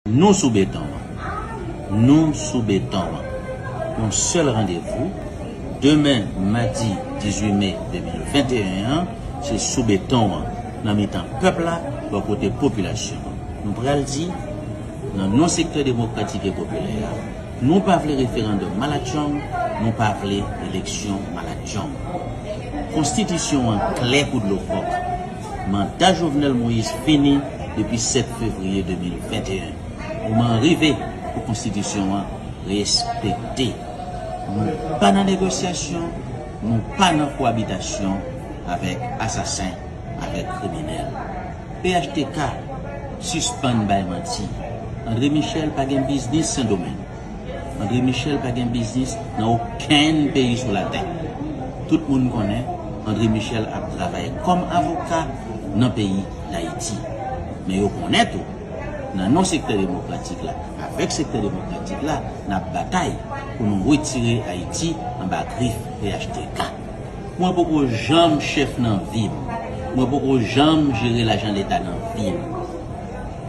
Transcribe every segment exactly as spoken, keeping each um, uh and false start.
Nou sou beton an. Nou sou beton an. Yon sèl randevou. Demen, madi dizuit me de mil venteyen an, se sou beton an, nan mitan pèp la, bò kote popilasyon an. Nou pral di, nan non sektè demokratik e popilè a, nou pa vle referandòm malatchong, nou pa vle eleksyon malatchong. Konstitisyon an klè kou dlo kòk. Manda Jovenel Moïse fini depi sèt fevriye de mil venteyen. Moman an rive pou konstitisyon an respekte. Nou pa nan negosyasyon, nou pa nan koabitasyon avèk asasen, avèk kriminèl. P H T K, sispann bay manti. André Michel pa gen biznis Sendomeng. André Michel pa gen biznis nan okenn peyi sou latè. Tout moun konnen André Michel ap travay kòm avoka nan peyi Dayiti. Men yo konnen tou, nan non sektè demokratik la, avèk sektè demokratik la, n ap batay pou nou retire Ayiti anba grif P H T K. Mwen poko janm chèf nan vi m. Mwen poko janm jere lajan leta nan vi m.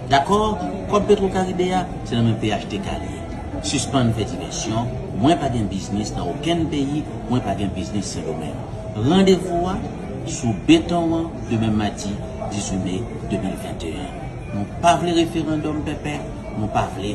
Dakò? Kòb Petro Karibe a, se nan men P H T K li ye. Sispann fè divèsyon, mwen pa gen biznis nan okenn peyi, mwen pa gen biznis Sendomeng. Randevou a sou beton an demen madi dizuit me de mil venteyen. Nou pa vle referandòm pèpè, nou pa vle